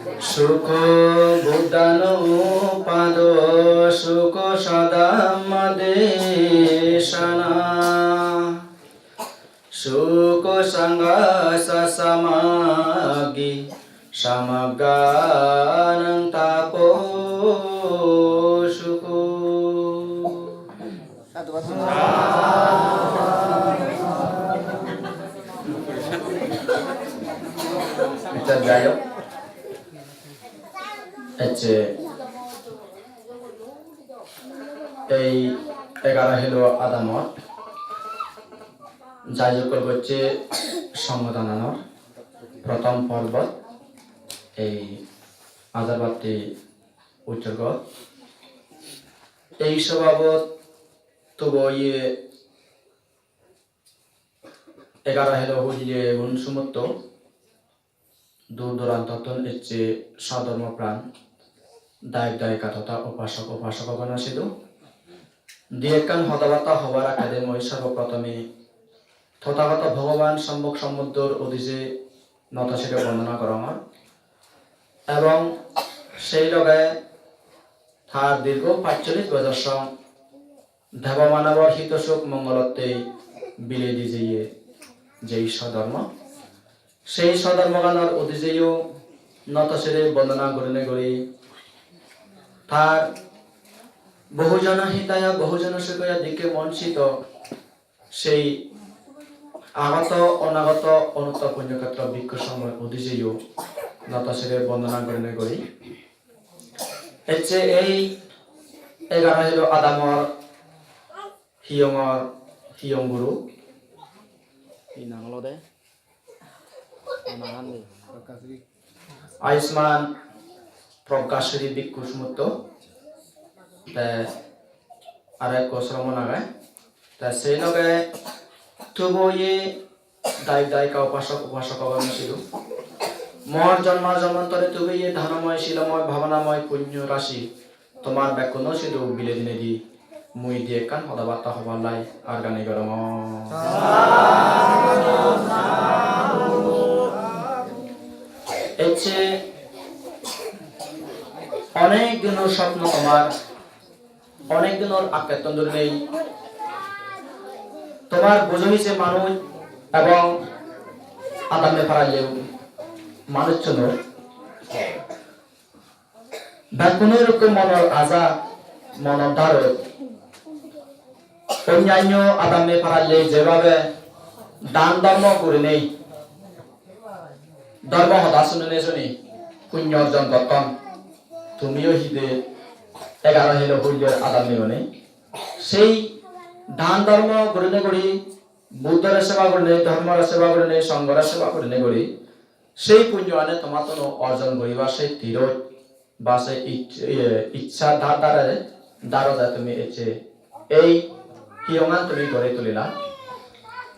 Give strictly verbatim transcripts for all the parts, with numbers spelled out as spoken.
Sukho buddhanupado sukho sadhammadesana. Sukho sanghassa samaggi samagganang tapo sukho. Sadhu, sadhu. Acha, jai hok. Ecche ei egaro helo adamot jai jokkol gocche songho dananor prothom porbot ei Ajarbatti utsorgot. Ei sobabot tubo iye egaro helo huliye gun sumotto dur durantottun ecche sodhormo pran dayok dayika totha upasok upasokaguna sidu. Di ekkan hoda batta hobar agede mui sorboprothome Tothagoto Bhogoban Sommok Sombuddhor udije noto sire bondona gorongor. Ebong sei loge tar dirgho pachchollish bojor song debo manobor hito suk mongolotte bilei di jeye jei sodhormo. Sei sodhormoganor udijeyo noto sire bondona gurinei guri tar bohujono hitaya bohujono sukhaya dikke monchito sei agoto onagoto onutto punyokhetro bhikkhu songhor udijeyo noto sire bondona gurinei guri. Ecche ei egaro helo adamor hiyongor hiyong guru. Hi nang olode? Hi nang andi? Ayushman Praggasri Bhikkhu Sumutto. Te aro ekko sromon age. Te sei loge tubo ye dayok dayika upasok upasok agon sidu. Mor jonmo jonmantore tubo ye dhanamoy silamoy bhabanamoy punyo rasi tomar bekkuno sidu bile dinedi mui di ekkan hoda batta hobar lai argani gorongor. Ecche onek dinor sopno tomar, onek dinor akkettun duri nei. Tomar bujo hije manuj ebong adamme paralleu manuchchunor bekkunor ekko monor aja, monor darot. Onnanno adamme parallei jebabe dan dhormo gurinei, dhormo hoda sunine suni punyo orjon gotton, tumiyo hide egaro helo hullor adamme gune. Sei dan dhormo gurinei guri, Buddhore seba gurinei, dhormore seba gurinei, songhore seba gurinei guri, sei punyo ane tomattuno orjon guribar sei tirot ba sei ich-, iye, iccha dar dare, daro dare tumi ecche ei hiyongan tumi gori tulila.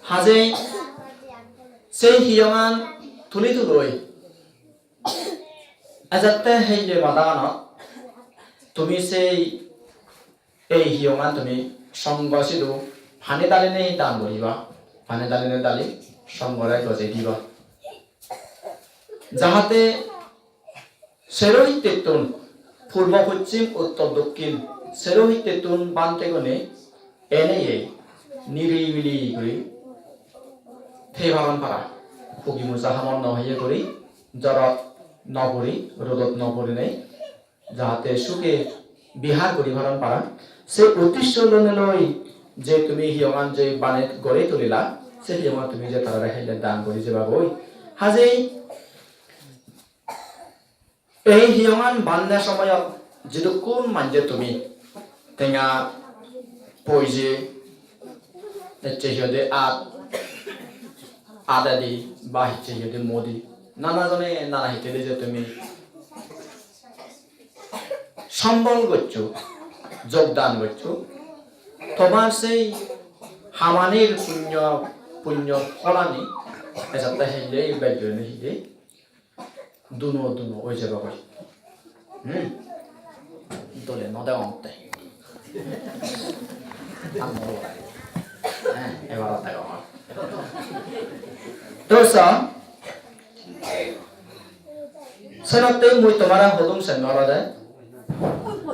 Hajei sei hiyongan tuli tuloi ejatte helle madaganot tumi sei ei hiyongan tumi songho sidu pani dalinei dan guriba, pani dalinei dali songhore gojei diba. Jahate sero hittettun, purbo, poschim, uttor, dokkin, sero hittettun bhantegune eneye niribili guri thei paron para. Hugi muja hamor no hoye guri, jorot no puri, rodot no purinei, jahate suke bihar guri paron para. Se uddesho lonei loi je tumi hiyongan je bane gori tulila, se hiyongan tumi je tarare helle dan guri jebagoi. Hajei ei hiyongan banne somoyot jidukkun manje tumi tenga poije ecche hiyode at, adedi ba hicche hiyode modi, nana jone nana hittedi je tumi sombol goccho, jogdan goccho, tomar sei hamanir punyo, punyo pholani ejatte helle bej gurinei hide duno duno oi jebogoi. Hmm? Dole no degongotte. Ar no obo. Eh, ebar degongor. To so, Senotte mui tomare hodung sen olode,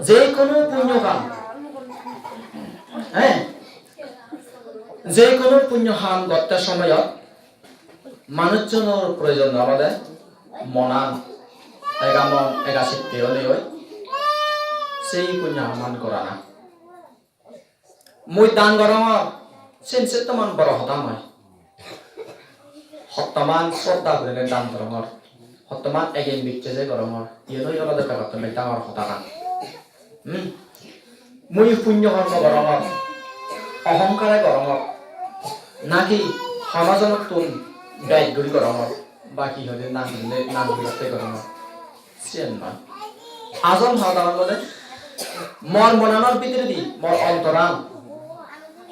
je hono punyo ham, eh, je hono punyo ham gotte somoyot manuchunor proyojon olode monan, ega mon, ega sitte oinei sei punyo hamman gorana. Mui dan gorongor, sen settoman boro hoda noi. Hottoman sroddha gurinei dan gorongor, hottoman egen bicchese gorongor, iyen oi olode begottun bej dangor hodagan. Hmm? Mui punyo hormo gorongor, ohongkare gorongor, naki hono jonottun bej guri gorongor, ba hi hoide nang gurinei, nang guribatte gorongor. Siyen noi. Ajol hoda olode mor monanor bidiredi, mor ontoran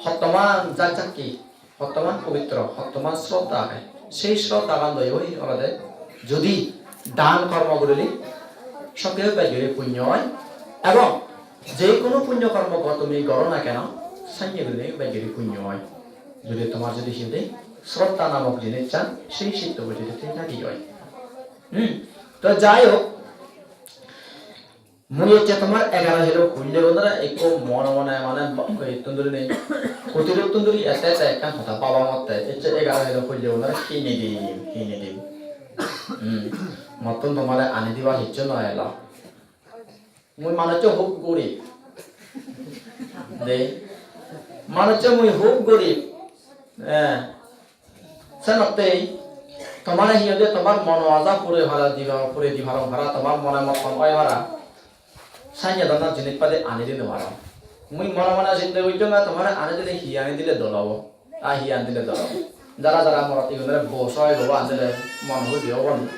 hottoman jakjakki, hottoman pobitro, hottoman sroddha age. Sei sroddhagan loi oi olode jodi dan kormo gurile sokke bej guri punyo oi, ebong je hono punyo kormo go-, tumi goro na keno, sanye gurile bej guri punyo oi. Jodi tomar jodi hi hoide sroddha namok jinissan sei sitto jodi thik thaki oi. Hmm. To jai hok, mui ecche tomar egaro helo hulle gunore ekko mone mone mane ba-, ittun duri nei. Kutirottun duri ette ette ekkan hoda babangotte. Ecche egaro helo hulle gunore hi nidim, hi nidim. Hmm. Mottun tomare ani dibar hissu no elo. Mui manuccho hub gorib. De. Manuccho mui hub gorib. Eh. Senottei tomare hi hoide tomar mono aja pure para diba, pure di parong para, tomar mone motton oi para. Sanye dhoronor jinis padi ani di no parong. Mui mone mone sinte gocchong na tomare ani dile hi ani dile dol obo. Ai hi ani dile dol obo. Jara jara morot igunore bo soi bo ani dile mon huji obo ni.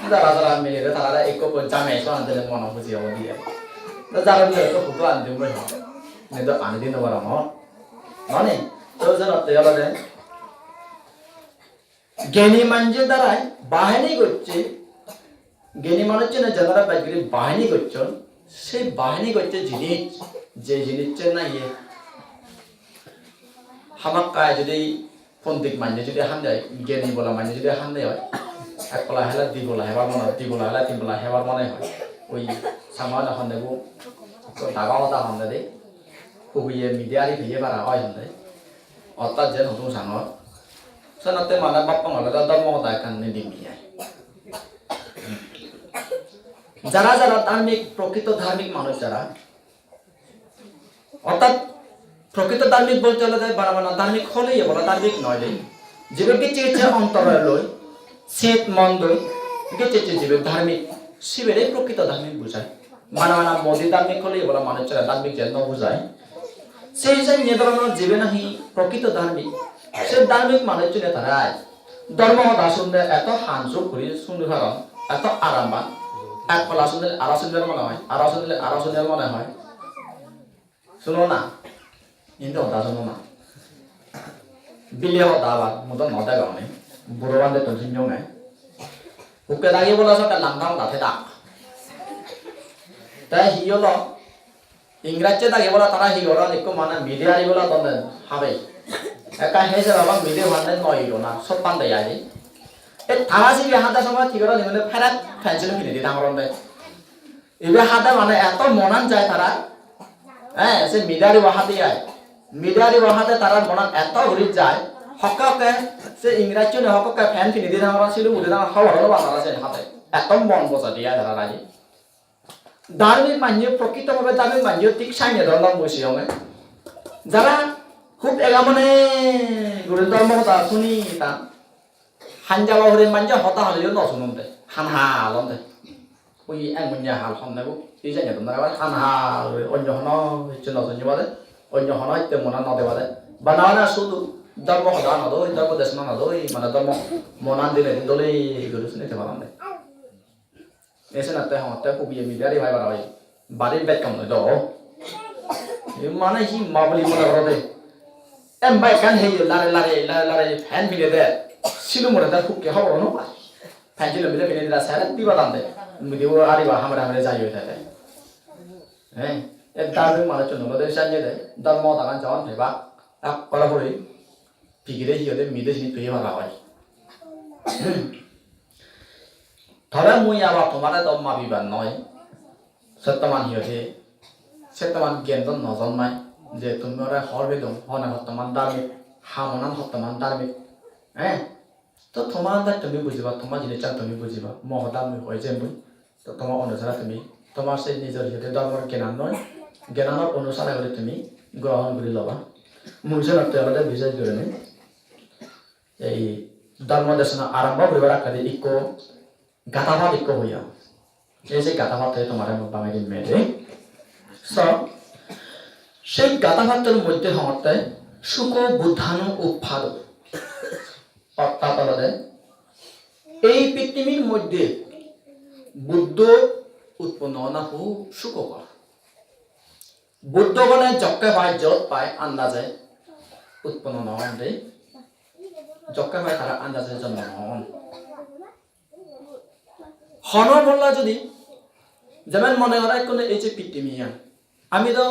Jara jara milere tarare ekko ekko jamei so ani dile mon huji obo diye. To jara dile to hudu ani di mui ho. Ni do ani di no parong ho. Mane, to jenotte olode geni manje darai bahini gocche, geni manuchchune jenara bej guri bahini gocchon, se bahini gocche jinis, je jinische nahi hamakkai jodi pondit manje jodi hande oi, geni bola manje jodi hande oi, ek pola hele di pola hebar mone oi, di pola hele tin pola hebar mone oi. Oi samane honde bu, to daga hoda honde de, hubiye mide ari peye para oi honde. Ortat jen hodung sangor. Senotte mane bappa mane do dhormo hoda ekkan nidimi ai. Jara jara dharmik, prokrito dharmik manuj jara. Ortat prokrito dharmik bolte olode bana bana dharmik hole ye bola dharmik noi de. Jibe gicche gicche ontor loi, set mon doi, gicche gicche jibe dharmik, sibere prokrito dharmik bujai. Bana bana modi dharmik hole ye bola manuj jara dharmik jen no bujai. Sei sei ye dhoronor jibe nahi prokrito dharmik, se dharmik manuchchune tarai dhormo hoda sunde eto hanjur guri suni paron, eto aram pan. Ek pola sunile aro sunibar mone hoi, aro sunile aro sunibar mone hoi. Suno na, indi hoda suno na. Bile hoda abar, mui do no degong ni. Buro bhantettun sunjonge. Hukke dagi bola sokke langdang hoda thedak. Te hi holo? Ingrajje dagi bola tara hi goron, ekko mane mide ari bola donde habe. Ekka hese baba mide bhante noi gona, sot bhante ai. E tara sibe hada somoy hi goron, ibe peret pencil pini di dangor onde. Ibe hade mane eto monan jai tara. Eh, se mide ari bo hade ai. Mide ari bo hade tara monan eto guri jai. Hokke hokke se ingrajje ne hokke hokke pen pini di dangor, silu mudi dangor, hobor no pang tara sen hade. Eto mon boja di ai tara raji. Dharmik manye, prokrito bhabe dharmik manye thik sanye dhoronor mui siyonge. Jara hub ega mone guri dhormo hoda suni ta, hanjaba hure manje hoda holeyo no sunonde, han halonde. Ui eng munye hal honne bu, ei janye dhoronor abar han hal guri onyo hono hissu no sunye bade, onyo hono hitte mona no de bade. Bana bana sudu dhormo hoda no doi, dhormo desona no doi, mane dhormo monan dile dole guri suni te parande. Esenotte hongotte hubiye mide ari pai para oi. Bari bej kam noi do. E mane hi ma boli mone gorode. Em bai ekkan heye lare lare, lare lare pen pine de. Silu more de hukke hobor no pai. Pen silu mide pine de sare diba dan de. Mide o ari ba hamare hamare jai oi de. Eh, e dharmik manuchchun olode sanje de. Dhormo dagan jon peba. Ekkore hori. Pigire hi ode mide sini peye para oi. Tobe mui abar tomare do mabibar noi. Settoman hi hoide? Settoman gyan do no jonmai je tumi ore hor pedong, hone hottoman dharmik, hamonan hottoman dharmik. Eh? To tomar andar tumi bujiba, tomar jinissan tumi bujiba. Mo hoda mui hoi jem mui. To tomar onusare tumi, tomar se nijor hi hoide dhormor gyanan noi, gyananor onusare guri tumi grohon guri loba. Mui senotte olode bishesh gurinei ei dhormo desona arombo guribar akkedi ikko gatha pat ikko hoyong. Ei je gatha pat tomare mui bangei dim mede. So, sei gatha pattor moddhe hongotte sukho buddhanu uppado. Orthat olode ei pittimir moddhe Buddho utponno ona hub sukhokor. Buddhogune jokke pai, jot pai, andaje utponno no on de. Jokke pai tara andaje jonmo no on. Hono bolla jodi, jemon mone goro ekkune ei je pittimiyan, ami do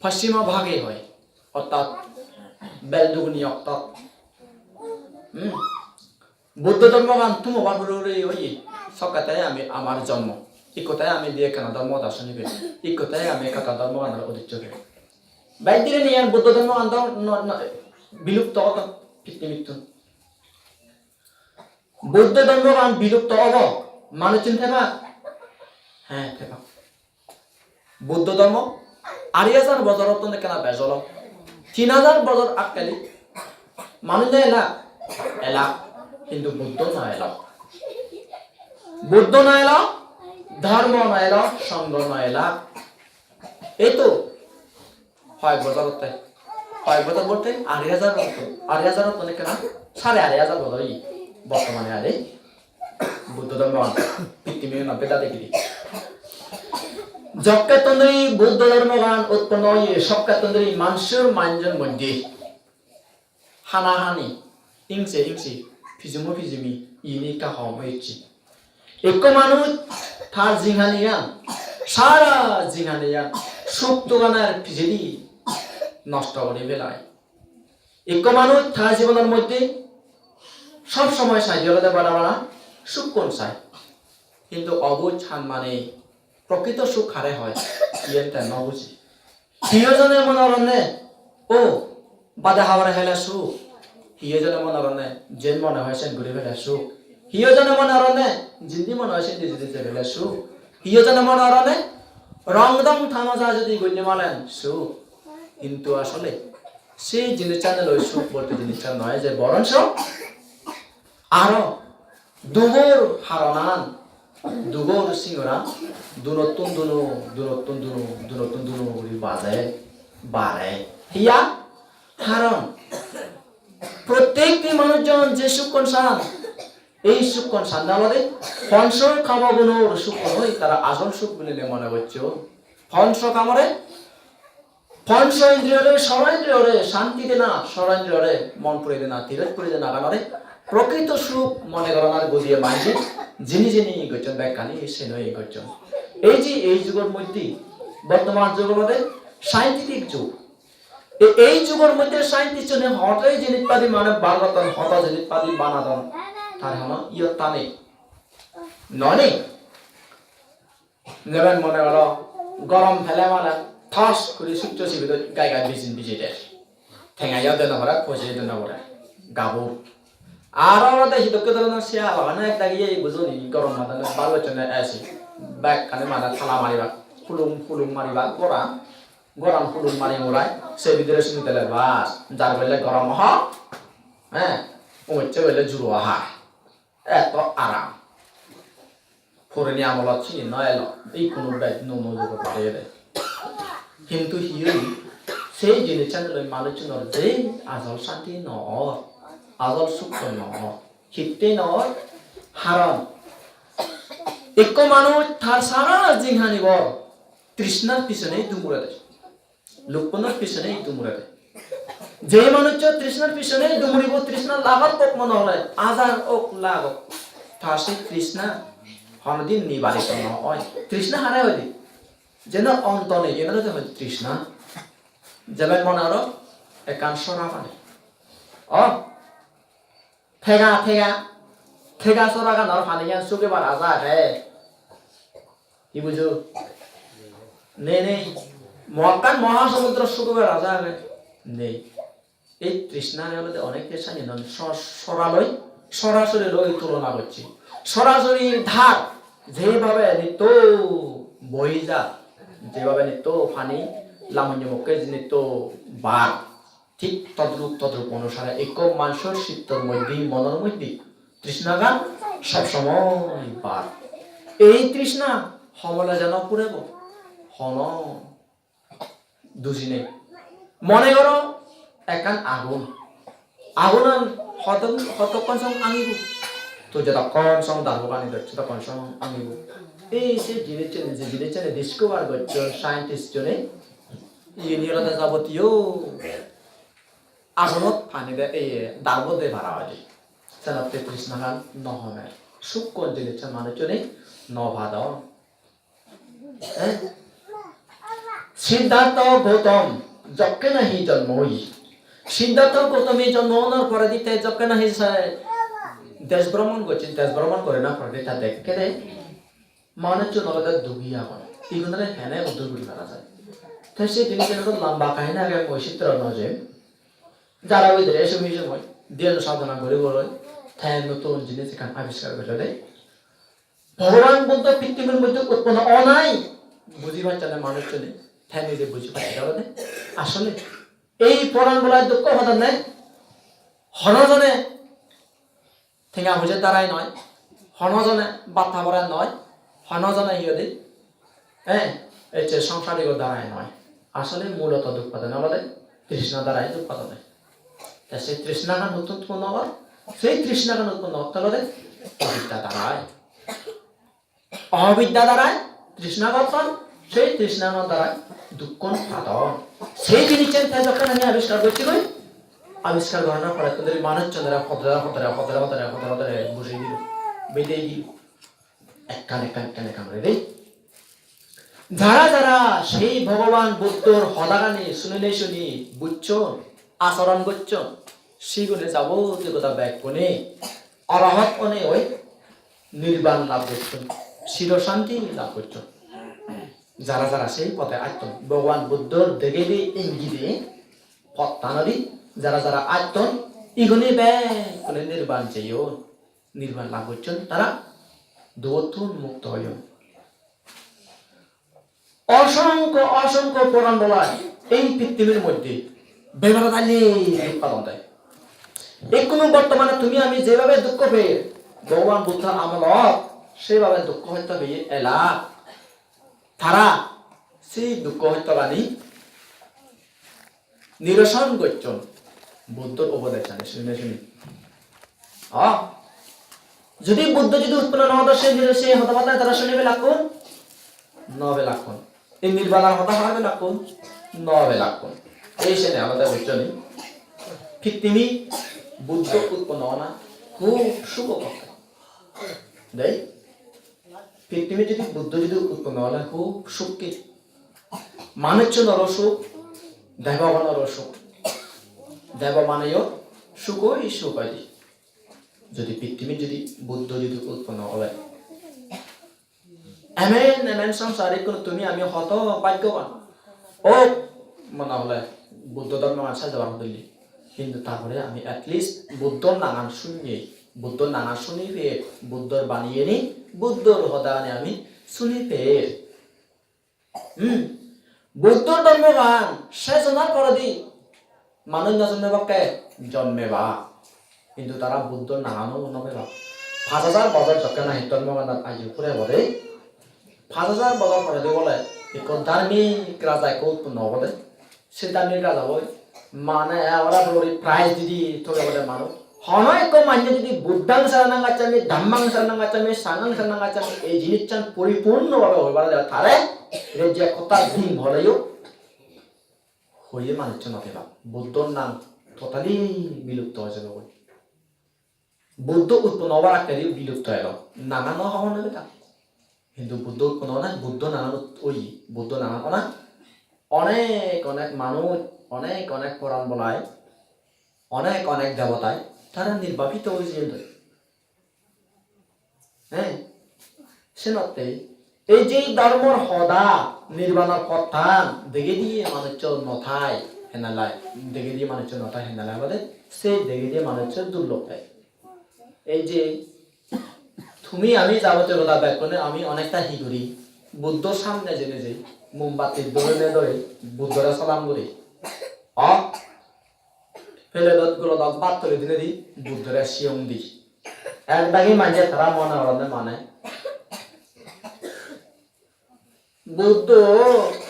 paschima bhage hoi, orthat belduguni oktot. Hmm. Buddho dhormogan tumobar hure hure oye, sokkete ami amar jonmo. Ikkote ami di ekkena dhormo hoda sunibe, ikkote ami ekkata dhormoganor udiccho pebe. Bej dire niyan Buddho dhormogan do no, no, bilupto odo pittimittun. Buddho dhormogan bilupto obo, manuchun thebak? He, thebak. Buddho dhormo ari hajar bojorottun ekkena bej olo. Tin hajar bojor akkeli manuj no elak, elak, hintu Buddho no elo. Buddho no elo, dhormo no elo, songho no elak. Ei to hoyek bojorotte, hoyek bojor bolte ari hajar bojor, ari hajarottun ekkena sare ari hajar bojor oye bortomane are Buddho dhormogan pittimiyanot beda degidi. Jokkettun dhuri Buddho dhormogan utponno oye, sokkettun dhuri manjor manjor moddhe hanahani, hingse hingsi, pijumo pijumi, ini ekka hom oye. Ekko manuj tar jinghaniyan, sara jinghaniyan suk toganar pijedi nosto guri pelai. Ekko manuj tar jibonor moddhe sob somoi saide olode bana bana sukkun sai. Hintu obuj hanmane prokrito suk hare hoi, iyen te no buji. Hiyo jone mone goronne, o, bade habare hele suk. Hiyo jone mone goronne, jen mone hoi sen guri pele suk. Hiyo jone mone goronne, jindi mone hoi sendi jidi jebele suk. Hiyo jone mone goronne, rong dong tamaja jodi golle malen suk. Hintu asole se jinissan loi suk bolte jinissan noi je, boronso aro dugor haronan, dugor singoran dunottun duno, dunottun duno, dunottun duno guri baje, bare. Hiya? Haron prottekti manujon je sukkon san, ei sukkon sanne olode ponso kamo gunor sukkon oi tara ajol suk bilinei mone gocchon. Ponso kamore Poncho indriyore, soro indriyore santi dena, soro indriyore mon puri dena, tirot puri dena ganore prokrito suk mone goranar godiye manje jini jini gocchon, bekkani senoi gocchon. Ei je ei jugor moddhe, bortoman jug olode scientific jug. E-, ei jugor moddhe scientist-une hoto jinis padi mane bar gotton, hoto jinis padi banadon, tar hono iyotta nei. Noni? Jemon mone goro, gorom pele mane thos guri succho sibi doi gai gai bijin biji der. Tengayo de no pore, poje de no pore. Gabur. Aro olode hidokke dhoronor siyal agon, ek dagi ei bujoni, gorom madane bhal gocchonne A C. Bekkani mane tala maribak, hulung hulung maribak goran. Goran hulung mari murai, se bidire sumi dele bas. Jar bele gorom oha, he, umocche bele juro oha. Eto aram. Puroni amolot sini no elo, ikkunu bej nuo nuo jugor pareyede. Hintu hi oye, sei jinissan loi manuchunor je ajol santi no or, ajol sukko no or, hittey no or, haron ekko manuj tar sara jinghani bor trishnar pisonei dumurede. Lukkunor pisonei dumurede. Je manuccho trishnar pisonei dumuribo, trishna lagot pok mone hole, hajar ok, lakh ok, tar se trishna honodin nibarito no oi. Trishna hare hoide? Jeno onto nei, iyen olode hoi trishna. Jemon mone goro ekkan sora pani. O, thega, thega. Thega soraganor paniyan sugebar aja age? Hi bujo? Nei, nei. Mo-, ekkan mohasamudro sugebar aja age? Nei. Ei trishna olode onekke sanye non, so-, soraloi, sorasori loi tulona gocche. Sorasori dhar jebhabe nitto bohi jar, jebhabe nitto pani lamonye mokke nitto bar, thik todrup, todrup onusare ekko manjor sittor moddhe, monor moddhe trishnagan sob somoy bar. Ei trishna homole jeno purebo, hono duji nei. Mone goro ekkan agun. Agunan hotok-, hotokkon song angibo? To jotokkon song darbo pani doj, totokkon song angibo. Ei se jinissani, je jinissani discover gocchon scientist jone, iyeni olode jabotiyo agunot pani de, ei darbo de para hoide. Senotte trishnagan no homer. Sukkon jinissan manuchchune no padon. Eh? Siddhartho Gautam jokke nahi jonmo oye. Siddhartho Gautami jonmo onar poredi te jokke nahi se desh bhromon gocche, desh bhromon gorina poredi te dekke de manuchchun olode dugi agon. Igunore hene uddur guri para jai? Te se jinis ekkan lamba kahini age, mui sitro no jem. Jara bidire sumi sumi dhyan sadhana guri guri te notun jinis ekkan abiskar golle de. Bhogoban Buddho pittimir moddhe utponno onai buji pacche na manuchchune, te nije buji pacche olode. Asole ei poran bolai dukko hodonne, hono jone tenga poijar darai noi, hono jone bhat habar noi, hono jone hi hoide, eh, ei je songsarigo darai noi. Asole muloto duk padon olode trishna darai duk padon. Te se trishnagan huttun utponno or, sei trishnagan utponno otte olode avidya darai. Avidya darai trishna gotton, sei trishna darai dukkon padon. Sei jinissan te jokke nahi abiskar gocche goi, abiskar gorana pore tun dhuri manuchchunore hodore hodore, hodore hodore, hodore hodore bujei dilo, bedei dilo. Ekkan ekkan ekkan ekkan guri de. Jara jara sei Bhogoban Buddhor hodagani sunine suni bujchon, achoron gocchon, sigune jabotiyo goda bekkune arahat onei oi nirban lab gocchon, siro shanti lab gocchon. Jara jara sei pothe atton, Bhogoban Buddhor degede ingide pottanodi jara jara atton, igune bekkune nirban jeyon, nirban lab gocchon, tara dugottun mukto oyon. Osongkho osongkho poran bolai ei pittimir moddhe bebara dali duk padon de. Ekkunu bortomane tumi ami jebhabe dukko pei, Bhogoban Buddho amolot sebhabe dukko hosto peye elak. Tara sei dukko hostogani niroson gocchon Buddhor ubodesani suni suni. Ha? Jodi Buddho jodi utponno no odo, se niro-, se hoda bata tara suni pelakkun? No pelakkun. Ei nirbanar hoda hobor pelakkun? No pelakkun. Ei sene olode gocchoni. Pittimi Buddho utponno ona hub sugo hoda. Dei? Pittimit jodi Buddho jodi utponno ole hub sukki. Manuchchunoro suk, debogonoro suk. Debo maneyo sukoi suk oide. Jodi pittimit jodi Buddho jodi utponno ole. Emen emen songsar ikkunu tumi ami hoto bhaggoban. O, mone hole Buddho dhormogan sejebar hodolli. Hintu tarpore ami at least Buddho nangan sunye, Buddho nangan suni peye, Buddhor baniyeni, Buddhor hodani ami suni peye. Hmm. Buddhor dhormogan sej onar poredi manuj no jonmebakke jonmeba. Hintu tara Buddhor nangano no peba. Paj hajar bojor jokke nahi dhormoganot ayu pure pore, paj hajar bojor poredi bole ekko dharmik raja ekko utponno obode. Se dharmik raja boi mane ora dori prize didi thoge obode manuj. Hono ekko manye jodi Buddhang saranang gacchami, Dhammang saranang gacchami, Sanghang saranang gacchami, ei jinissan poripurno bhabe hoi pare de tare, ere je hotta din holeyo hoye manuccho no peba. Buddhor nang totally bilupto oi jebo goi. Buddho utponno obar akkedi bilupto elo. Nangano hobor no peta. Hintu Buddho utponno onai, Buddho nangan ut-, oye, Buddho nangan ona onek onek manuj, onek onek poran bolai, onek onek debotai, tara nirbapito oi jeyon doi. He? Senotte ei je dhormor hoda, nirbanor pottan degei diye manuccho no thai, henalai, degei diye manuccho no thai henalai obode, se degei diye manuccho durlobh pai. Ei je tumi ami jabotiyo hoda bekkune ami onekta hi guri, Buddho samne jeinei je mombatti dhorei dhorei Buddhore salam guri. O, peledot gulodok bhat tuli dinei di Buddhore siyong di. Ek dagi manje tara mone goronne mane Buddho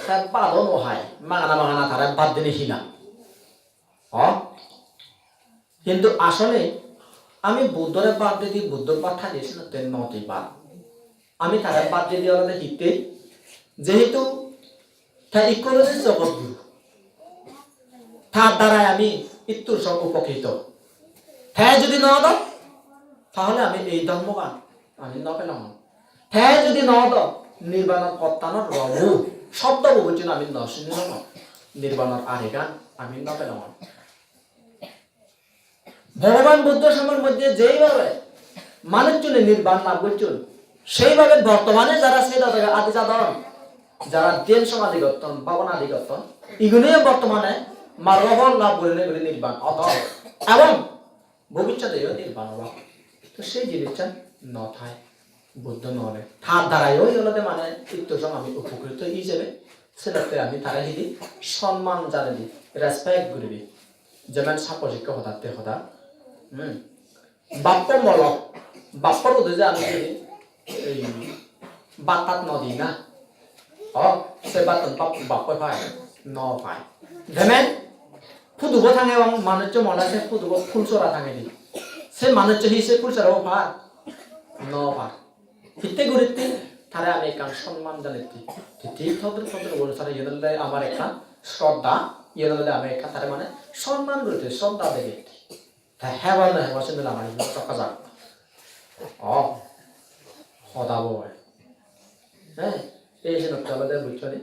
te bhat o no hai, magana magana tare bhat dinei hina. O? Hintu asole ami Buddhore bhat didi, Buddhor bhat thai de senotte no di bhat. Ami tare bhat didi olode hittei, jehetu te ikko olode jogot guru. Tar darai ami ittur som upokrito. Te jodi no odo, tahole ami ei dhormogan ami no pelong. Te jodi no odo, nirbanor pottanor robu, sobdobo bojjun ami no sinilong. Nirbanor aregan ami no pelong. Bhogoban Buddho somoyor moddhe jeibhabe manuchchune nirban lab gocchon, seibhabe bortomane jara se dagede adi jadon, jara dhyan somadhi gotton, bhabana adi gotton, iguniyo bortomane margo phol lab gurinei guri nirban odon. Ebong bhobissoteyo nirban obak. To sei jinissan no thai. Buddho no ole. Tar darai oi olode mane itto song ami upokrito ijebe, senotte ami tare hidi sonman janei di, respect guri di. Jemen suppose ikko hodatte hoda. Hmm. Bappo molo. Bappor udu je ami hidi, ei, bhat tat no di na. O, se bhattun bap-, bappo pai? No pai. Jemen pudubo tangeyong, manuccho mole se pudubo phul sora tangedi. Se manuccho hi se phul sorabo par? No par. Hitte guritte? Tare ami ekkan sonman janetti. Thik todur todur guri tare iyen olode amar ekkan shraddha, iyen olode ami ekkan tare mane sonman guritte, shraddha degetti. Te hebar na hebar sindi lagani no tokka jak. O, hoda bo oi. He, ei senotte olode bujjoni.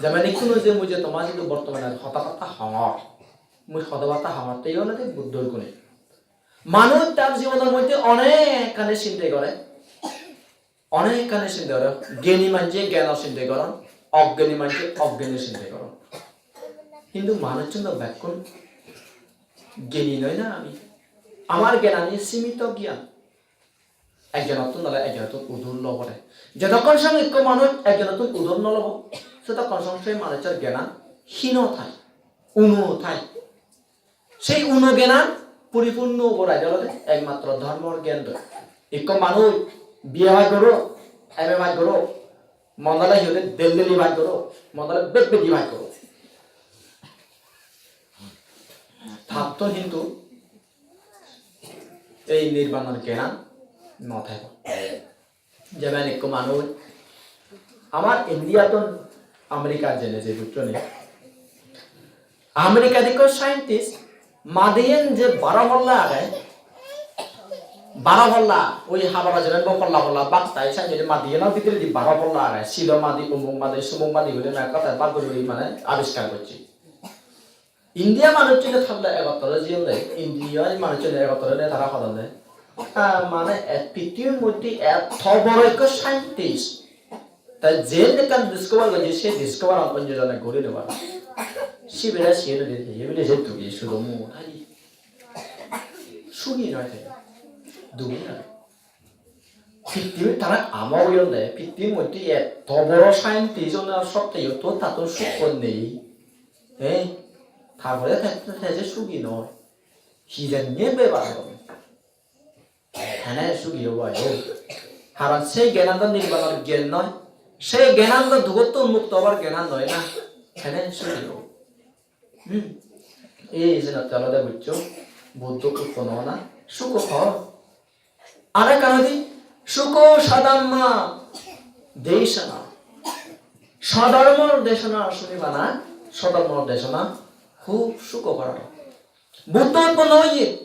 Jemen ikkunu je mui je tomar sidu bortomane hoda batta hongor. Mui hoda batta hongor, te olode Buddhor gune. Manuj tar jibonor moddhe onekkani sinde gore. Onekkani sinde gore, gyani manje gyano sinde goron, ogyani manje ogyano sinde goron. Hintu manuchchun do bekkun gyani noi na ami. Amar gyanani simito gyan. Ekjonottun nole ekjonottun udur lobode. Jotokkon song ikko manuj ekjonottun udur no lobo, sotokkon song sei manuchchor gyanan hino thai, uno thai. Sei uno gyanan puripunno obo raide olode ekmatro dhormor gyan doi. Ikko manuj B A pass goro, M A pass goro, mondale hi hoide Delhi pass goro, mondale bej bej pass goro. Tattun hintu ei nirbanor gyanan no thebo. Jemen ikko manuj amar India tun America jene je, bujjoni? America ikko scientist madiyen je baro polla age, baro polla, oi habara jene bo polla polla bak tai scientist madiyenor bidiredi baro polla age, silo madi, umuk madi, sumuk madi guri na ekka te bak guri guri mane abiskar gocche. India manuchchune thalle egottore jiyonde, India manuchchune egottore ne tara hodonne. Ah, mane, e, pittimir moddhe etto boro ekko scientist. Ta jen ekkan discover gojje, se discover an onyo jone gori no pare. Sibere siyen ode, ebile se dugi sudo mu, hai. Sugi noi te. Dugi noi. Pittimit tara amo oyon de, pittimit moddhe etto boro scientist ona sotteyo to tattun sukko nei. Eh, tarpore te, te, te je sugi noi. Hi janye bebar gome. Hene sugi obo ayo. Karon se gyanan do nirbanor gyan noi. Se gyanan do dugottun mukto obar gyanan noi na. Hene sugi obo. Hmm. Ei jenotte olode bujjo, Buddho utponno ona, suko hor. Arekkan hoide, suko sadhamma desana. Sodhormor desona suni bana, sodhormor desona hub suko hor. Buddho utponno oye,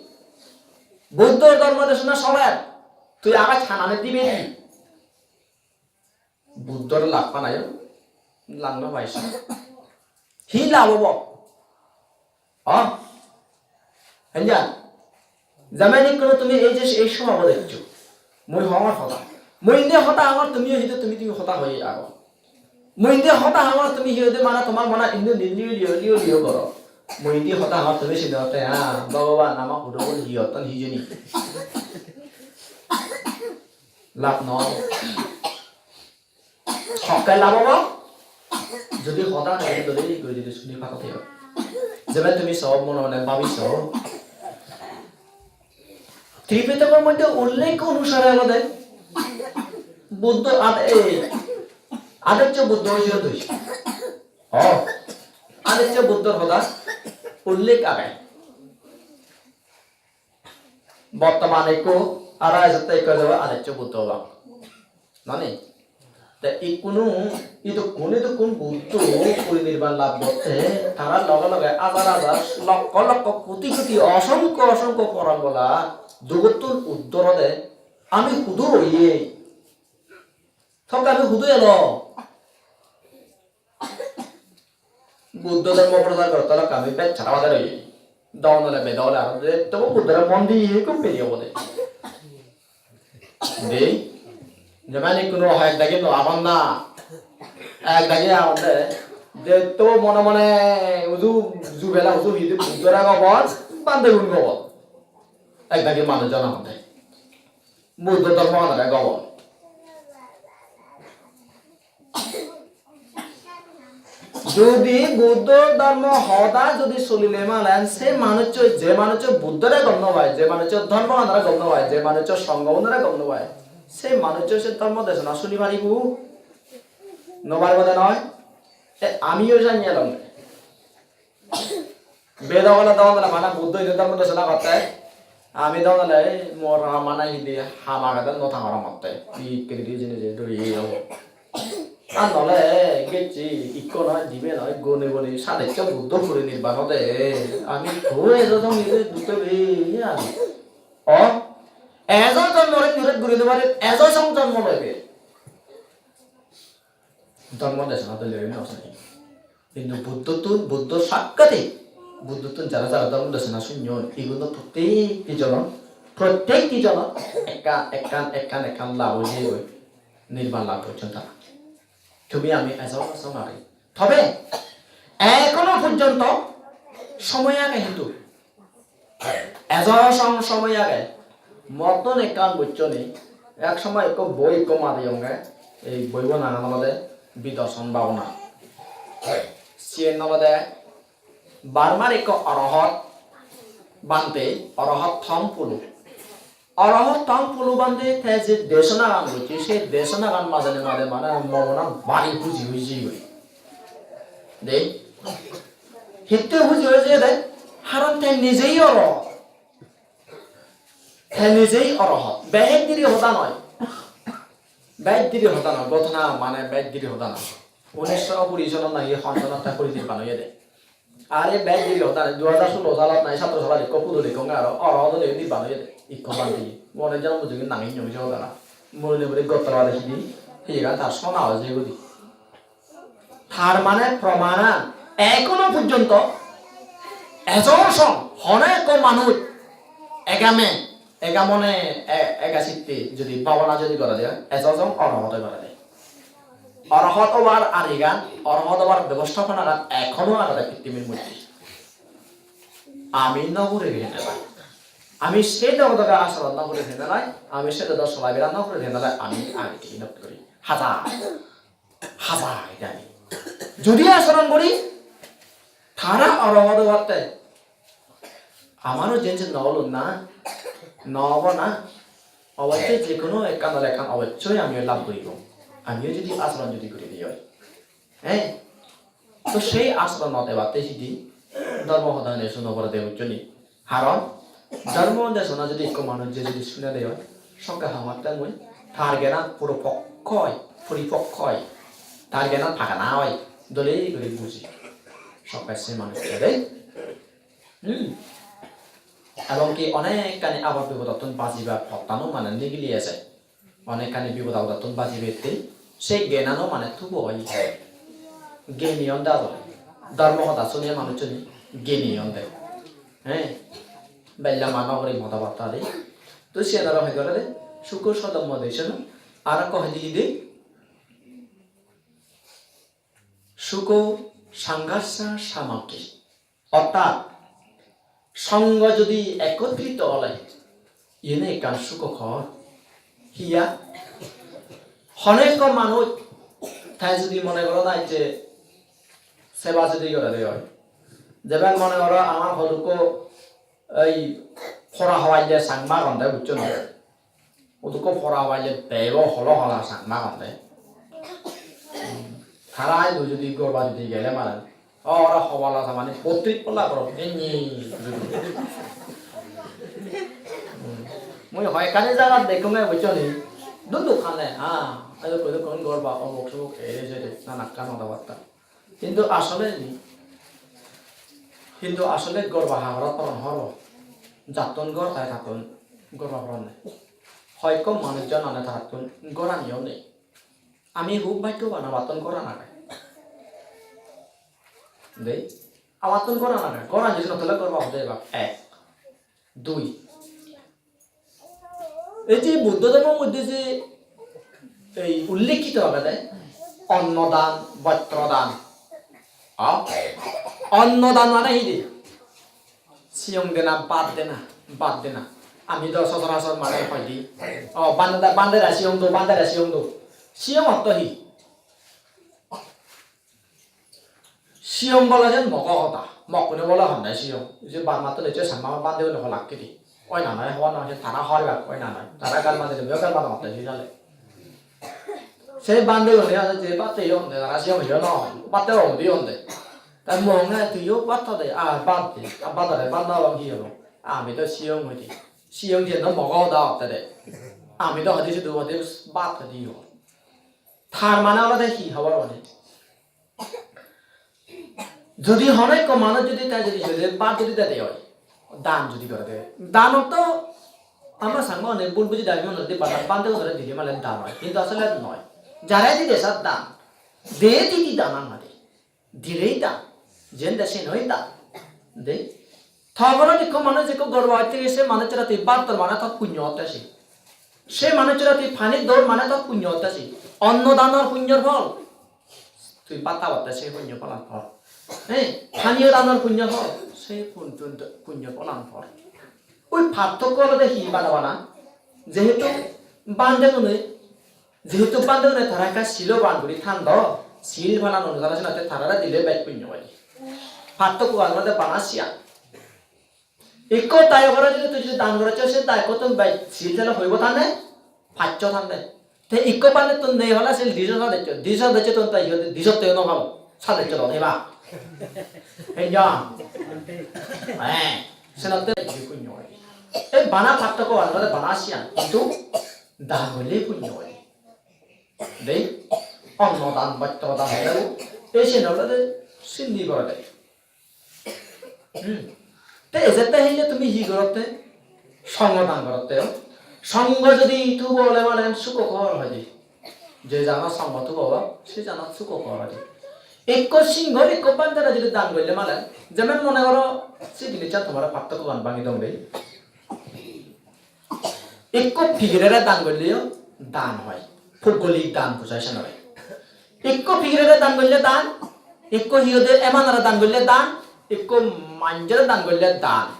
Buddho dhormo desona soler, tui agaj hanane dibe ni? Buddhor lab panayo, lab no paise. Hi lab obo? O? Henjan? Jemen ikkunu tumi ei je ei somabo deccho, mui hongor hoda. Mui indi hoda hongor, tumiyo hidu tumi tumi hoda hoye ago. Mui indi hoda hongor, tumi hi hoide mane tomar mona indi nil nil liyo liyo liyo goro. Mui indi hoda hongor, tumi sini hotte, ha, Bhogoban ama hudu bol hi hotton hijeni. Lab no. Hokke lab obo? Jodi hoda hoi dole goi jodi suni pako theo. Jebe tumi so mone mone babi so. Tripitokor moddhe ullekh onusare olode Buddho ad-, ei, adeccho Buddho oiyon dui. O, adeccho Buddhor hoda ullekh age. Bortoman ekko, arai sotte ekko jebo adeccho Buddho obak. Nani? Te ikkunu idukkun idukkun Buddho porinirban lab gotte, tara loge loge hajar hajar, lokkho lokkho, koti koti, osonkho osonkho poran bola dugottun uddor ode. Ami hudu oye? Tokke ami hudu elo? Buddho dhormo prochar gotte lokke ami bej sara bade roye. Don ole beda ole aro je tobo Buddhore mon diye ekko peye obode. Dei, jemen ikkunu hoi ek dagi no agon na. Ek dagi agonde, je to mone mone uju jubela uju hidi Buddhore gobor, bhante gun gobor. Ek dagi manuj jon agonde. Buddho dhormo anore gobor. Jodi Buddho dhormo hoda jodi solile malen, se manuccho, je manuccho Buddhore gom no pai, je manuccho dhormoganore gom no pai, je manuccho songhogunore gom no pai, se manuccho se dhormo desona suni paribo? No paribo de noi? E, amiyo jani elong. Bedo bole don ole mane Buddho ine dhormo desona gotte. Ami don ole mor mane hidi ham agede no thangor motte. Ikke diri jini je duri obo. Ar nole gecche ikko noi, dibe noi, gone gone sadeccho Buddho puri nirban ode. Ami to ejo dong ide Buddho be ani. O, ejo jon more nure guri no pare, ejo song jon more be. Dhormo desona dole oi no sani. Hintu Buddhottun, Buddho sakkate, Buddhottun jara jara dhormo desona sunyon, igun do prottekti jonon, prottekti jonon ekkan, ekkan, ekkan, ekkan lab oi jeyegoi, nirban lab gocchon tara. Tumi ami ejo ejo mari. Tobe ekhono porjonto somoy age hintu. Ejo song somoy age. Mottun ekkan bujjoni, ek somoy ekko boi ekko madeyonge, ei boibo nangan olode Bidarson Bhabona. Siyen olode Burmar ekko orohot bhante, orohot Thongpulu. Orohot Thongpulu bhante te je desonagan gocche, se desonagan madene made mane mo monan bari huji huji goi. Dei, hitte huji huji de, haron te nijei orohot. Te nijei orohot. Bej diri hoda noi. Bej diri hoda noi. Ghotona mane bej diri hoda noi. Unisho kuri sonot nahi hon sonot te puri nirban oyede. Are bej diri hoda noi. Dui hajar solo salot nahi satro salot ikko pudul ikko aro orohot ole nirban oyede. Ikko bhante. Mone jano mujunge nangi nyogi hoda na. Mone mone gotto bade sidi. Hiyegan tar sona oye gudi. Tar mane promanan ekhono porjonto ejo song hono ekko manuj egame, egamone, e-, ega sitte jodi bhabona jodi gorede oi, ejo song orohot oi gorede. Orohot obar arigan, orohot obar bebostaponagan ekhono agede pittimir moddhe. Ami no guri henelai. Ami se dogo dogo asoron no guri henelai, ami se dogo solabira no guri henelai, ami age tigi no guri. Hajar. Haja idani. Jodi asoron guri, tara orohot obatte, amaro jen jen no olun na, no obo na, obossoi je hono ekkan ole ekkan obossoi amiyo lab guribo. Amiyo jodi asoron jodi guri di oi. Eh? To sei asoronot ebatte sidi dhormo hoda hone suno porede, bujjoni? Haron dhormo desona jodi ekko manuj je jodi sunede oi, sokke hongotte mui tar gyanan puro pokko oi, puripokko oi, tar gyanan pagana oi, dole guri buji. Sokke se manuj de. Hmm. Ebong ki onekkani abot bipodottun bajibar pottano mane nigili eje. Onekkani bipod apodottun bajibatte se gyanano mane tubo oi. Gyani onde aro. Dhormo hoda suniye manuchchune gyani onde. He? Bella mano guri moda batta de. To siyan aro hoi gore de. Sukkur sodom mode sono. Aro ekko hoide hidi? Sukho sanghassa samaggi. Ortat, songho jodi ekkotrito ole, iyene ekkan sukho hor. Hiya? Hono ekko manuj, te jodi mone goro na je seba jodi gore de oi. Jemon mone goro amar hodukko ei pora hobaille Changma agonde, bujcho na? Odukko pora hobaille bebo holo hola Changma agonde. Tara idu jodi gorba jodi gele mane, ora hobala ta mane botris polla goro, enni. Mui hoyekkani jagat dekkunge, bujcho ni? Duk duk hane, ha, ayo kono kono gorba, omuk somuk, ere jere, nanakkan hoda batta. Hintu asole ni, hintu asole gorba hagorot poron horo. Jattun gor tai tattun gorba poronne. Hoyekko manuj jonane tattun goraniyo nei. Ami hub bhagyoban, amattun goran age. Dei, amattun goran age. Goran jodi no thole gorba hode ebak. Ek. Dui. Ei je Buddho dhormo moddhe je ei ullekhito agede onno dan, bostro dan. A? Onno dan mane hi de? Siyong dena, bhat dena, bhat dena. Ami do sochorachor mane hoide, o, bhante, bhantera siyong do, bhantera siyong do. Siyong ortho hi? Siyong bole je mogo hoda, mokkune bole honne siyong. Je Burmattun ecche Changma bhantegune holak kedi. Oi na noi, hobor nw pang, tara hobor pebak, oi na noi. Tara gal made dibe, gal made hotte se jale. Se bhantegune ase je bhatte honde, tara siyong yo no, bhatte hobor di honde. Tai mui honge tuiyo bhat hode, a bhat de, a bhat hode, bhat no hobor hi hobo? Ami do siyong hoide. Siyong je no mogo hoda hotte de. Ami do hoide sudu hoide bhat hoide yo. Tar mane olode hi hobor hone? Jodi hono ekko manuj jodi te jodi jodi bhat jodi dede oi, dan jodi gore de, danot to ama Changma-une bul buji dagi mone hoide bana bhante gunore dile mane dan oi, hintu asole noi. Jare dide sat dan, de didi dan amade, dilei dan, jen de sen oi dan. De, to ghorot ekko manuj ekko gorba otte se manuchchore tui bhat dor mane tor punyo otte se. Se manuchchore tui pani dor mane tor punyo otte se. Onno danor punyor phol. Tui bhat habotte se punyo pholan por. He, paniyo danor punyo por. Se pun-, pun-, punyo pholan por. Ui parthokko olode hi bana bana? Jehetu bhante gune, jehetu bhante gune tara ekka siloban guri than do, sil palan onusare senotte tarare dile bej punyo oi. Parthokko olode bana siyan. Ikko dayokore jodi tui jodi dan goroccho, se dayokkottun bej sil tele hoibo tane, paccho tande. Te ikko bhantettun nei hole sil dijo sadeccho, dijo sadeccho tun te iyot dijotte no palo, sadeccho do theba. Hei ja. Eh, senotte bej punyo oi. Ei bana parthokko olode bana siyan, hintu dan golle punyo oi. Dei, onno dan, bostro dan hole, ei siyen olode sindi gorede. Hmm. Te ejette hille tumi hi gorotte? Songho dan gorotte, o. Songho jodi thubo ole mane sukho hor hoide. Je jana songho thubo, se jana sukho hor hoide. Ekko singhor ekko bhantera jodi dan golle mane, jemon mone goro, se jinissan tomare parthokkogan bangi dong dei. Ikko pigirere dan golleyo dan oi. Puggolik dan bujai senore. Ikko pigirere dan golle dan, ikko hi hoide emanore dan golle dan, ikko manjore dan golle dan.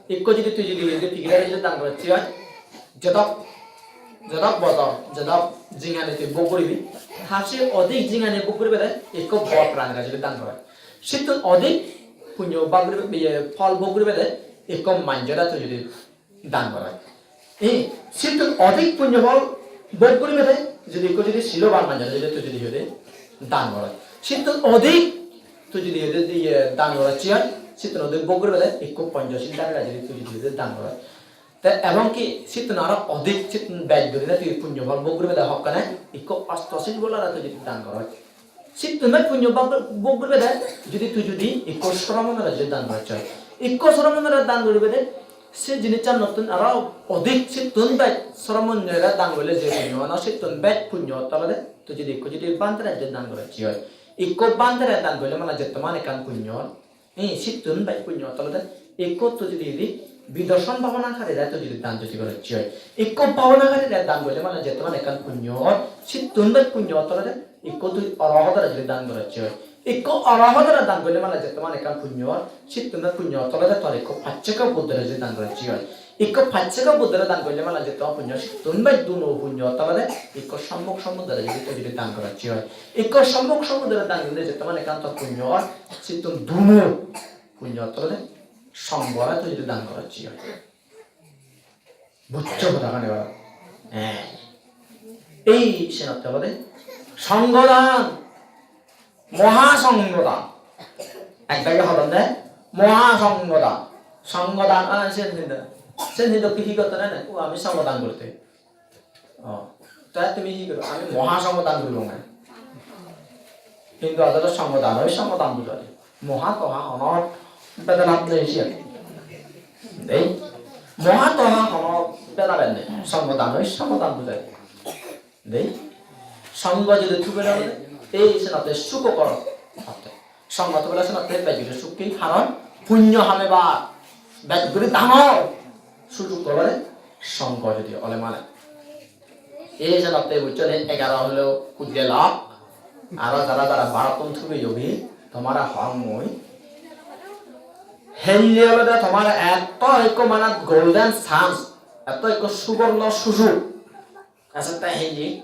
Ikko jodi tui jodi hoide pigirere jodi dan gorocche oi, jedok, jedok bodor, jedok jingani tui bhog guribi, tar se odik jingani bhog guribede ikko bor pranire jodi dan gore. Sittun odik punyo bhog guribe, iye, phol bhog guribede ikko manjore tui jodi dan goroj. Ei, sittun odik punyo phol bhog guribede, jodi ekko jodi siloban manjore jodi tui jodi hoide dan goroj. Sittun odik tui jodi hoide, iye, dan goroj siyan, sittun odik bhog guribede, ekko ponchosil dagire jodi tui jodi hoide dan goroj. Te ebong ki sittun aro odik, sittun bej gurine tui punyo phol bhog guribede hokkene, ekko ostosil bolare tui jodi dan goroj. Sittun bej punyo bhog, bhog guribede, jodi tui jodi ikko sromonore jodi dan gocchos. Ikko sromonore dan guribede, se jinissannottun aro odik sittun bej sromonore dan golle je punyo ano, sittun bej punyo otte olode tui jodi ikko jodi bhantere jodi dan gocchos. Ikko bhantere dan golle mane jettoman ekkan punyo. Ei, sittun bej punyo otte olode ikko tui jodi jodi Bidarson bhabanakarire tui jodi dan jodi gorocche oi, ikko bhabanakarire dan golle mane jetto mane ekkan punyo or, sittun bej punyo or tolede ikko tui orohodore jodi dan gorocche oi, ikko orohodore dan golle mane jetto mane ekkan punyo or, sittun bej punyo or tolede tor ikko pacchekko Buddhore jodi dan gorocche oi, ikko pacchekko Buddhore dan golle mane jetto punyo, sittun bej duno punyo or tolede ikko Sommok Sombuddhore jodi tui jodi dan gorocche oi, ikko Sommok Sombuddhore dan golle jetto mane ekkan tor punyo or, sittun duno punyo or tolede Songhore tui jodi dan gorocche oi. Buccho hodagani ebar? Eh. Ei senotte olode songhodan, moha songhodan. Ekdagi hodonde moha songhodan. Songhodan, ah, sen hindu. Sen hindu hi hi gotton ene? O, ami songhodan gorotte. O, te tumi hi goro? Ami moha songhodan guribong. Hindu adore songhodan oi songhodan bujade. Moha toha honor bedanat nei siyan. Dei. Moha toha honor bedanat nei. Songhodan oi songhodan bujade. Dei. Songho jodi thube na bole, ei senotte sukho koro. Songho thubele senotte bej guri sukki, karon punyo hamebar bej guri dangor sujog olode songho jodi ole mane. Ei senotte buccho ni, egaro holo kudde lak. Aro jara jara barottun thubeyogi, tomare hong mui. Helle olode tomare etto ekko mane golden chance, etto ekko suborno sujog. Ejette helle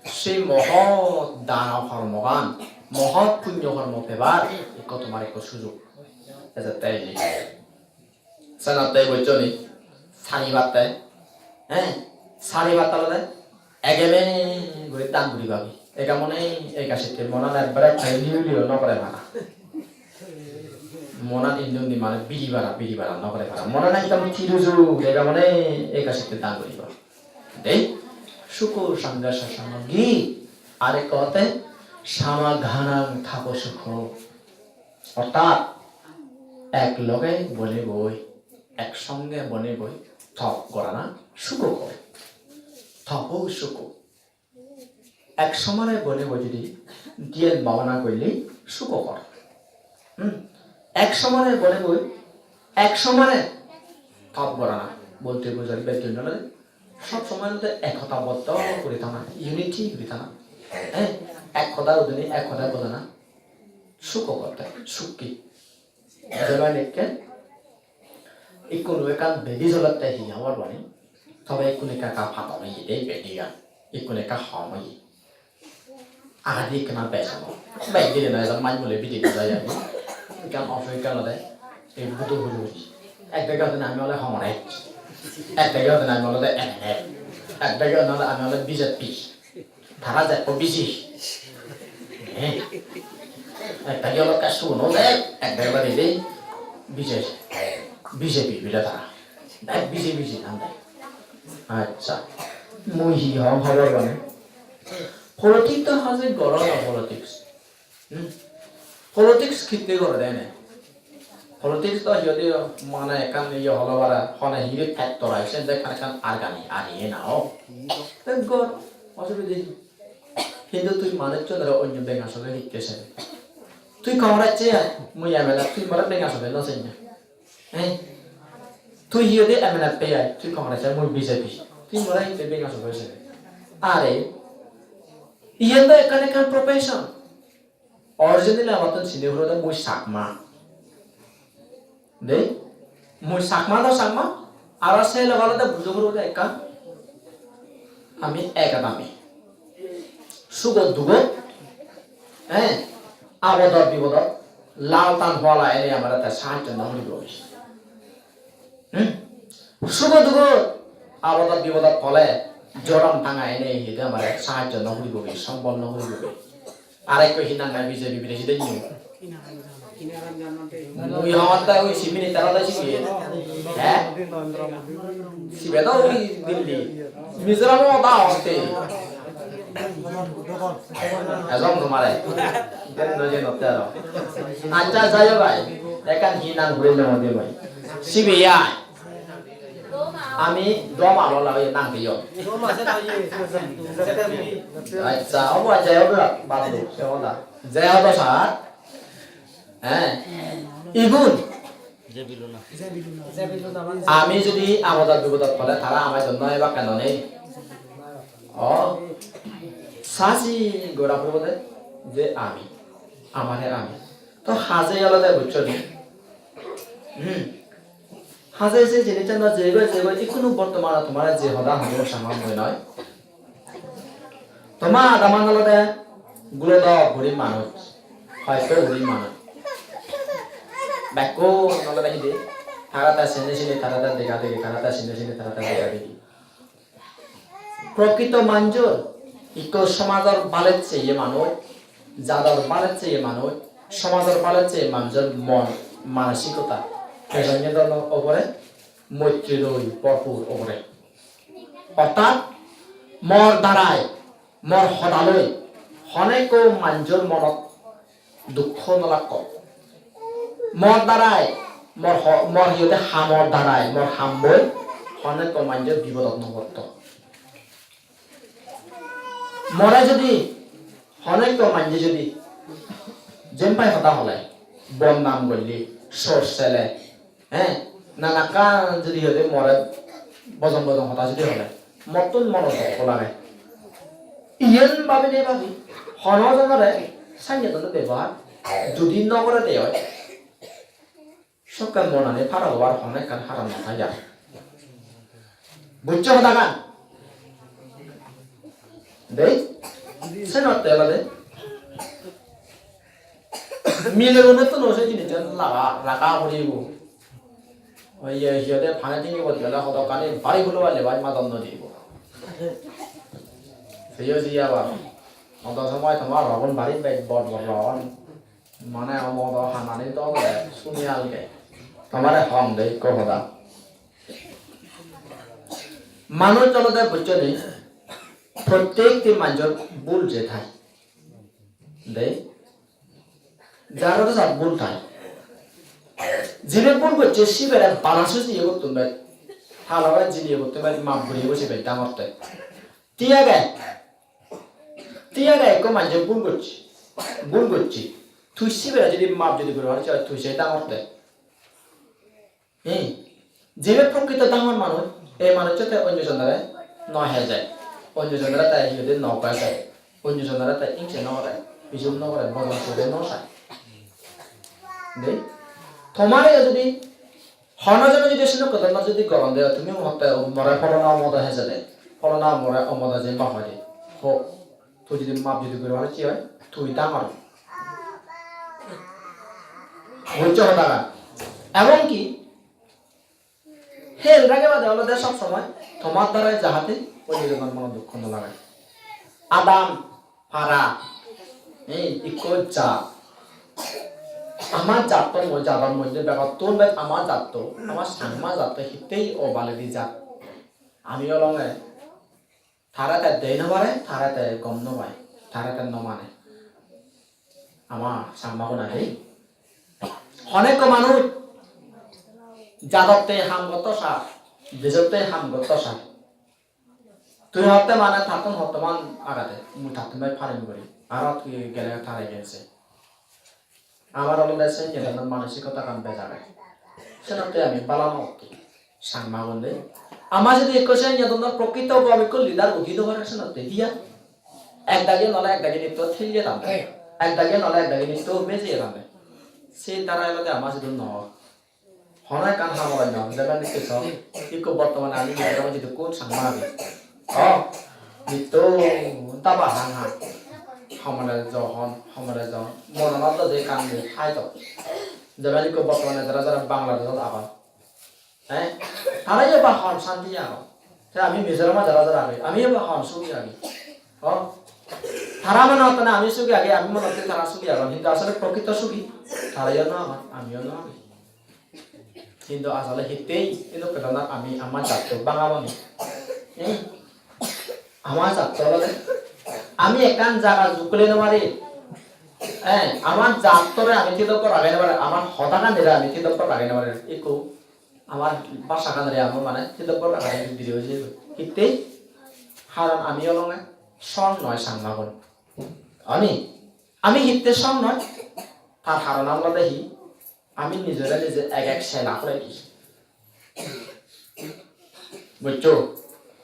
sei mohot dano hormogan, mohot punyo hormo pebar ekko tomar ekko sujog. Ejette helle. Senotte buccho ni, sari batte, eh, sari batte olode egeme guri dan guri babi. Ega mone ega sitte monan ekbare ekka liu liu no gore para. Monan indi undi mane biri bara, biri bara no gore para. Monan ekdom tiruju, ega mone ega sitte dan guri babi. Dei, sukho sanghe sasamagi, arekko hotte samaghanang thapo sukho. Orthat ek loge bonei boi, ek songe bonei boi top gorana sukho hoi. Topo sukho. Ek somare bonei boi jodi dhyan bhabana golle sukho hoi. Hmm. Ek somare bonei boi, ek somare top gorana bolte bujai bej dun nole. Sob somoi olode ekota boddo guri thana, unity guri thana. Eh, ek hoda udine ek hoda bolana. Sukho hotte, sukki. Jemon ekke, ikkunu ekkan bedi jolotte hi hobor bani? Tobe ikkunu ekka ekka padon oye de bedigan. Ikkunu ekka hom oye. Agadi ekkena bej obo. Bej dile na ejon maj mule bidi guri jai ami. Ekkan oso ekkan olode ei budo huli huli. Ekdagi olode ami ole Congress. Ekdagi olode ami olode M N F. Ekdagi olode ami ole B J P. Tara jekko biji. Eh. Ekdagi olode suno de, ekdagi olode de B J P. B J P bile tara. Ek biji biji nang de. Accha. Mui hi hom hobor bani? Politics to haje goro na politics. Hmm? Politics hitte gore de ene? Politics to jodi mane ekkan iye holo bara, hone hiri factor ai, sen de ekkan ekkan argani, ari e na ho. Te gor, osubide hi? Hintu tui manuchchunore onyo benga soge hitte sebe? Tui Congress-e ai, mui M L A, tui more benga soge no senne. Eh? Tui hi hoide M N F ai, tui Congress ai, mui B J P. Tui more hitte benga soge sebe? Are, iyen do ekkan ekkan profession. Originally amattun sini huro de mui Chakma. Dei, mui Chakma do Chakma, aro se loge olode bujo huro de ekkan ami ek adami. Sugot dugot, eh, abodot bibodot, lal tan hola ele amare te sahajjo no guribo. Hmm? Sugo dugo, abodot bibodot pole, joram tanga ene hide amare sahajjo no guribogi, sombol no guribogi. Arekko hi nang nai B J P president ni. Mui hongotte oi si minister ole sibe. He? Sibe do oi Delhi. Mizoram o da hotte. Ejon tomare. Den no je notte aro. Accha, jai hok bhai. Ekkan hi nang guri lemo de bhai. Sibe ai. Ami doma lola oi nang diyo. Accha, obo jai hok bhai. Bad do, se hoda. Jai hok sir. He. Igun. Ami jodi abodot bibodot pole, tara amai jonni ebakke nonei. O, saji gora puribo de je ami, amare ami. To haje olode, buccho ni? Hmm. Haje se jinissan jegoi, jegoi, ikkunu bortomane tomare je hoda hobo, sama mui noi. Toma adaman olode gulodok guri manuj, hoyto guri manuj. Bekkun olode hidi, tara ta sini sini, tara ta dega degi, tara ta sini sini, tara ta dega degi. Prokrito manjor ikko somajor balet seye manuj, jador balet seye manuj, somajor balet seye manjor mon, manosikota, pejonye dono obore, moitri loi borpur obore. Ortat mor darai, mor hodaloi honekko manjor monot dukko no lakko. Mor darai, mor ho-, mor hi hoide hamor darai, mor hamboi honekko manjor bibodot no potto. More jodi honekko manje jodi jempai hoda hole, bodnam golle, sor sele, he, nanakkan jodi hoide more bojong bojong hoda jodi hole, mottun mono dukko lage. Iyen babinei babi, hono jonore sanye dono bebohar jodi no gore de oi, sokke monani para obar hono ekkan haram no thai ar. Buccho hodagan? Dei, senotte olode milegunottun o se jinissan laga, raga puribo. Oi, ye, hi hoide pani tanki bot gele hodokkani bari hulo balle bai madon no dibo. Seyo ji abar. Odo somoy tomar rogon bari bej bor bor rogon. Mane omodo hanani do bole suni alge. Tomare hong de ikko hoda. Manuj olode buccho ni, prottekti manjor bul je thai. Dei. Jaro to sab bul thai. Jine bul gocche sibere bana suji ye gottun bai. Hala bai jini ye gottun bai, map guri ye gosi bai dangor te. Thik age. Thik age, ekko manje bul gocche. Bul gocche. Tui sibere jodi map jodi guri paris, tui se dangor te. Hi? Jibe prokrito dangor manuj, ei manuccho te onyo jonore no heje. Onyo jonore te hi hoide no gase. Onyo jonore te ingse no gore, bijum no gore, bodol sore no sai. De? Tomare jodi hono jone jodi sino kodon jodi goron de, tumi hotte more pholona omodo heje de. Pholona more omodo je ma hoide. Ho. Tui jodi map jodi guri paris oi, tui dangor. Bujjo hodagan? Ebong ki, hel rage bade olode sob somoi tomar darai jahate onyo jonor mono dukko no lage. Adam, para, ei ikko jat. Amar jatto mo-, jador moddhe begottun bej amar jatto, amar Changma jatto hittei obaledi jat. Ami olonge Tare te dei no pare, tare te gom no pai, tare te no mane. Ama Changmagun age. Honekko manuj jadotte ham gotto sar, dejotte ham gotto sar. Tui hotte mane tattun hottoman agede, mui tattun bai parim guri. Aro tui gele tare gelse. Amar olode sen dhoronor manosikotagan bej age. Senotte ami bala no otte. Changmagun de. Ama jodi ekko sen dhoronor prokrito bhabe ekko leader udi no pare senotte hiya? Ek dagi nole ek dagi nitto thilye tande. Ek dagi nole ek dagi nitto bejeye tande. Se darai olode ama sidu no. Hono ekkan ham oi no, jemon ikko so, ikko bortomane ami Mizoramot jidukkun Changma agi. O, nitto daba hang hang. Homole jo hon, homole jo hon. Monanot do je ekkan je hai to. Jemon ikko bortomane jara jara Bangladeshot agon. Eh? Tara yo ba hon santi agon. Te ami Mizoramot jara jara agi, ami yo ba hon sugi agi. O? Tara mone hotte na ami sugi agi, ami mone hotte tara sugi agon. Hintu asole prokrito sugi tara yo no agon, ami yo no agi. Hintu asole hittei edokke dhoronor ami ama jatto bhangaboni? Eh? Ama jatto olode ami ekkan jaga jukkole no pari. Eh, ama jattore ami thidobbo ragei no pari, ama hodaganire ami thidobbo ragei no pari. Ikko ama bhasaganire ami mane thidobbo ragei no pari. Hittei? Karon ami olonge song noi Changmagun. Oni? Ami hitte song noi? Tar karon olode hi? Ami nijore nije ek ek sela hole di. Bujjo?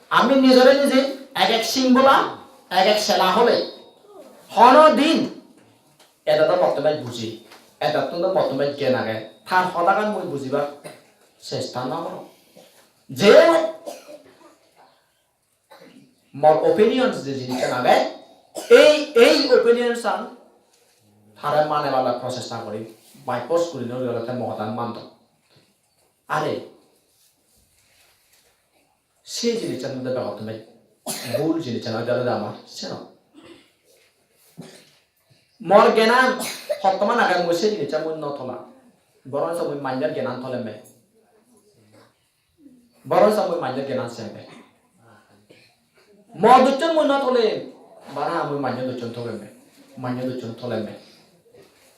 Ami nijore nije ek ek simbola, ek ek sela hole. Hono din eta do mottun bej buji, eta tun do mottun bej gyan age, tar hodagan mui bujibar chesta no gorong. Je mor opinions je jinissan age, ei, ei opinions an tare mane bala prochesta guri, by force guri no guri olode mo hodan mando. Are, se jinissan olode begottun bej bhul jinissan olode olode amar, seno. Mor gyanan hottoman age, mui se jinissan mui no tolang. Boronso mui manjor gyanan tolem be. Boronso mui manjor gyanan sem be. Mo duchon mui no tolem, bana mui manjor duchon tolem be. Manjor duchon tolem be.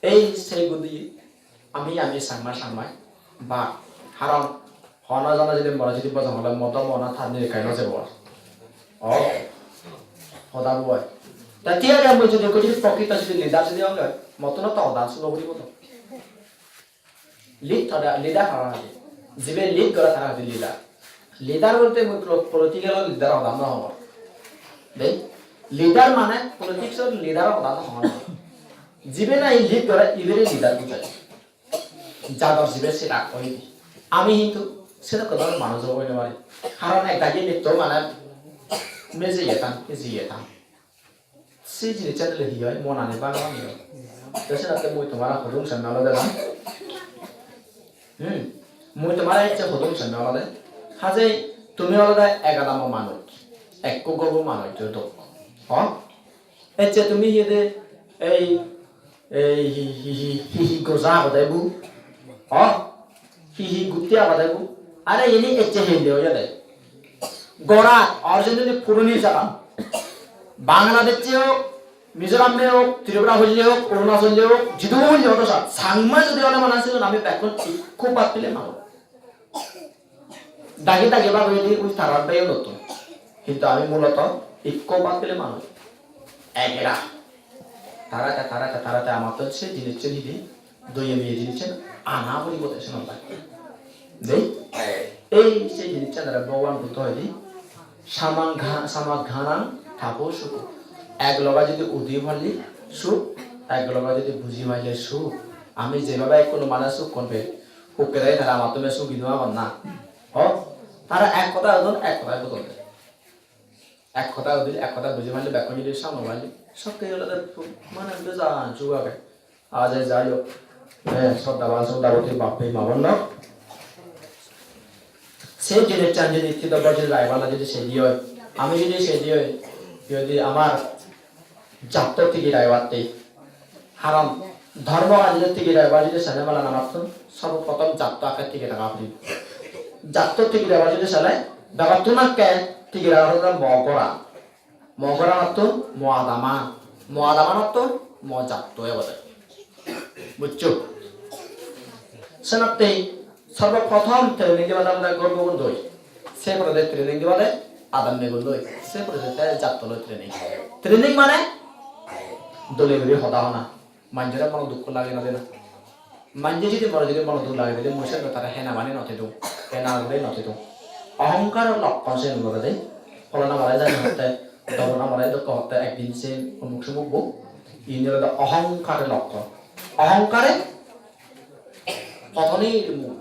Ei sei gudi ami, ami Changma, Changmai ba, haron hono jone jodi more jodi bojong hole mo do mona tar nirikkai no jebo ar. O, hoda boi. Ta thik age, mui jodi ekko jodi prokrito jodi leader jodi ong, mottun to hoda suno puribo to. Lead hoda, leader hara hoide. Jibe lead gore tara hoide leader. Leader bolte mui pro-, political leader hoda no hongor. Dei, leader mane politics or leader hoda no hongor. Jibe nahi lead gore ibere leader bujai. Jador jibe sedak oide. Ami hintu sedokke dhoronor manuj obo hoi no pari. Karon ekdagi lead to mane meje iye tan, meje iye tan. Se jinissan dile hi oi? Monani bana oi. Te senotte mui tomare hodung sanne olode na. Hmm. Mui tomare ecche hodung sanne olode. Hajei tumi olode egadamo manuj. Ekko gorbo manuj to. Ho? Ecche tumi hi de ei, ei hi, hi, hi, hi, hi goja agode bu? Ho? Hi hi gutti agode bu? Are ini ecche hende oyede. Gorat originally puroni jaga. Bangladesh-e ok, Mizoram-e ok, Tripura holle ok, Arunachal-e ok, jidu holle ok, sa Changma jodi ole mane sigun ami bekkun ikko bap bile manuj. Dagi dagi bhag oyedi ui tarar beyonottun. Hintu ami muloto ikko bap bile manuj. Egera. Tarate, tarate, tarate amattun se jinissan hidi doye meye jinissan ana puribo de senotte. Dei? Ei se jinissanore Bhogoban Buddho hoide, "Samang gha-, samagganang tapo sukho." Ek loge jodi udi parle suk, ek loge jodi buji parle suk. Ami jebhabe ekkuno mane sukkon pei, hukke dagi tara amattun sugi no agon na. Ho? Tara ek hoda udon, ek hoda udon de. Ek hoda udile, ek hoda buji parle, bekkun jodi samno parle, sokke olode mane bejan suk age. Aje jai hok, eh, sroddhaban sroddhaboti bap-bhei ma-bon lok. Se jinissan jodi thik bojor rai bala jodi sedi oi, ami jodi sedi oi, jodi amar jatto tigi raibatte, haron dhormogan jodi tigi raibar jodi sele mala namattun, sorboprothom jatto akke tigi raga puribo. Jatto tigi raibar jodi sele, begottun akke tigi raga puribo mo goran. Mo goranottun mo adaman, mo adamanottun mo jatto ebode. Bujjo? Senotte sorboprothom training dibade amare gorbogun doi. Se porede training dibade adammegun doi. Se porede te jattoloi training. Training mane dole guri hoda hona. Manjore mono dukko lage no dena. Manje jodi more jodi mono duk lage dile mui siyot tare hena bani no thedung, hena guri no thedung. Ohongkar lokkon siyen olode, pholona more jani hotte, dobona more dokke hotte, ekdin se omuk somuk bo. Iyen olode ohongkar lokkon. Ohongkare potoni mul.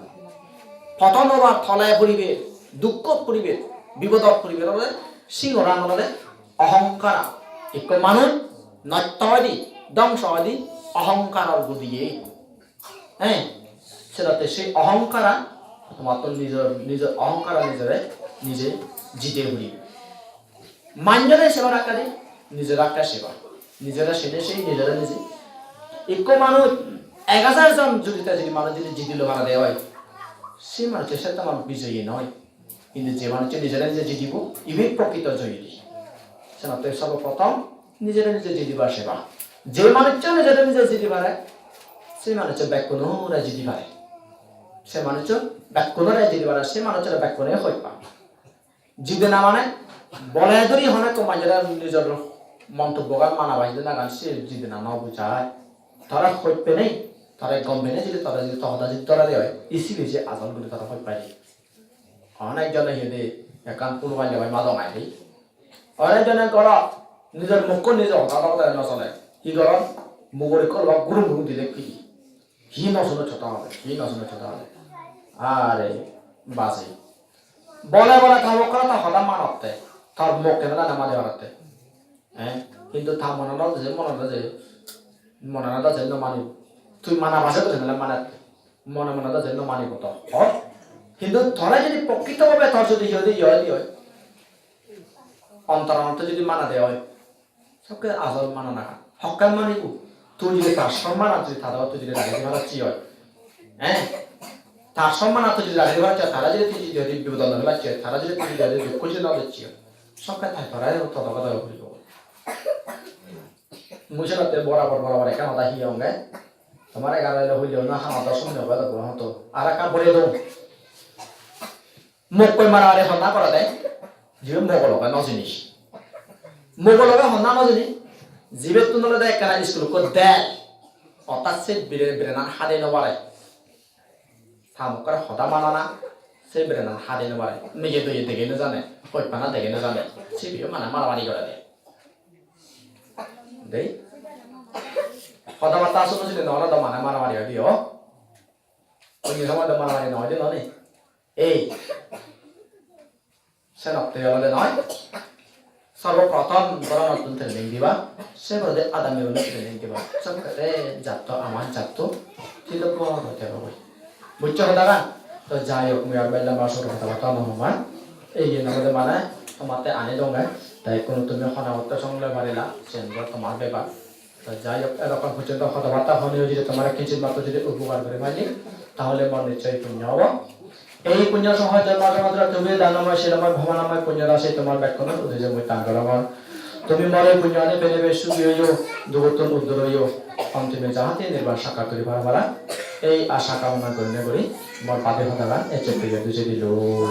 Poton obar tole puribe, dukkot puribe, bipodot puribe olode, sigoran olode ohongkar. Ekko manuj nosto oide, dongso oide ohongkaror gudiye. He, senotte se ohongkara tomattun nijor, nijor ohongkara nijore nije jide puribo. Manjore seba rakkade, nijore akke seba. Nijore sene sei, nijore nije. Ekko manuj ek hajar jon jodi te jodi manuj jodi jidi loi parede oi, se manuj se tomar bijoyi noi. Hintu je manuccho nijore nije jidibo, ibe prokrito joyi. Senotte sorboprothom nijore nije jidibar seba. Je manuccho nijore nije jidi pare, se manuccho bekkunore jidi pare. Se manuccho bekkunore jidi pare, se manucchore bekkune hoj pa. Jidena mane bole duri hone ekko manjore nijor montobbogan mana bajidena gan se jidena no bujai. Tara hoj penei Tore gom bene jodi tore jodi to hoda jodi dhore de oi, isi besi ajol guri tore hoi pari. Onek jone hi hoide ekkan punu galle bai madong ai de. Onek jone gorot nijor mukko nijor hoda hoda no sole. Hi goron? Mugor ekko lok gurum gurum dile piji. Hi no suno chota hoda, hi no suno chota hoda. Are basi. Bole bole ta mokko ta hoda manotte. Tar mokke na na mane horatte. Eh, hintu ta monanot je, monanot je, monanot je no mani. Tui mana base to jene mane. Mone monanot je no mani to. Hor? Hintu tore jodi prokrito bhabe tor jodi jodi jodi oi. Ontoranot jodi mana de oi. Sokke ajol mana na. Hokke mani u. Tui jodi tar somman tui tar tui jodi ragei di paracchi oi. Eh? Tar somman tui jodi ragei di paracchi, tara jodi tui jodi bipodot no paracchi, tara jodi tui jodi dukko jodi no dicchi oi. Sokke tai tore to dogo dogo guribo. Mui senotte borabor, borabor ekkan hoda hi honge. Tomar egaro elo hoileyo na, hana do somne obo, edo hoto. Ar ekkan bore do. Mokkoi maramari honna gorede, jibe mogo loge no jinis. Mogo loge honna no jinis, jibettun olode ekkana school ekko del. Orthat se bire-, birenan hade no pare. Ta mokkore hoda manana, se birenan hade no pare. Meye doye dege no jane, hojpana dege no jane. Sibeyo mane maramari gorede. Dei. Hoda batta suno sini no hole do mane maramari oi diyo. Onyo somoy do maramari no oi de no ni. Ei. Senotte olode noi. Sorboprothom goronottun training diba. Se poredi adammigunore training diba. Sokkete jatto, amar jatto. Tilo puro hoda hobo. Bujcho hodagan? To jai hok, mui ar bej lamba suru hoda batta no homar. Ei iyen olode mane tomatte ani donge. Tai kono tumi hona hotte song loi parila, siyen do tomar bepar. To jai hok, edokkon porjonto hoda batta honi oi jodi tomare kinchit matro jodi upokar guri pari, tahole mor nischoi punyo obo. Ei punyo soho jonmo jonmantor tumi danomoy, silomoy, bhabanamoy punyo rasi tomar bekkunor uddije mui dan gorongor. Tumi mor ei punyogani pene pei sugi oiyo, dugottun uddor oiyo, ontime jahate nirban sakkat guri paro para, ei asha kamona gurinei guri mor badi hodagan ecche peye dujei dilung.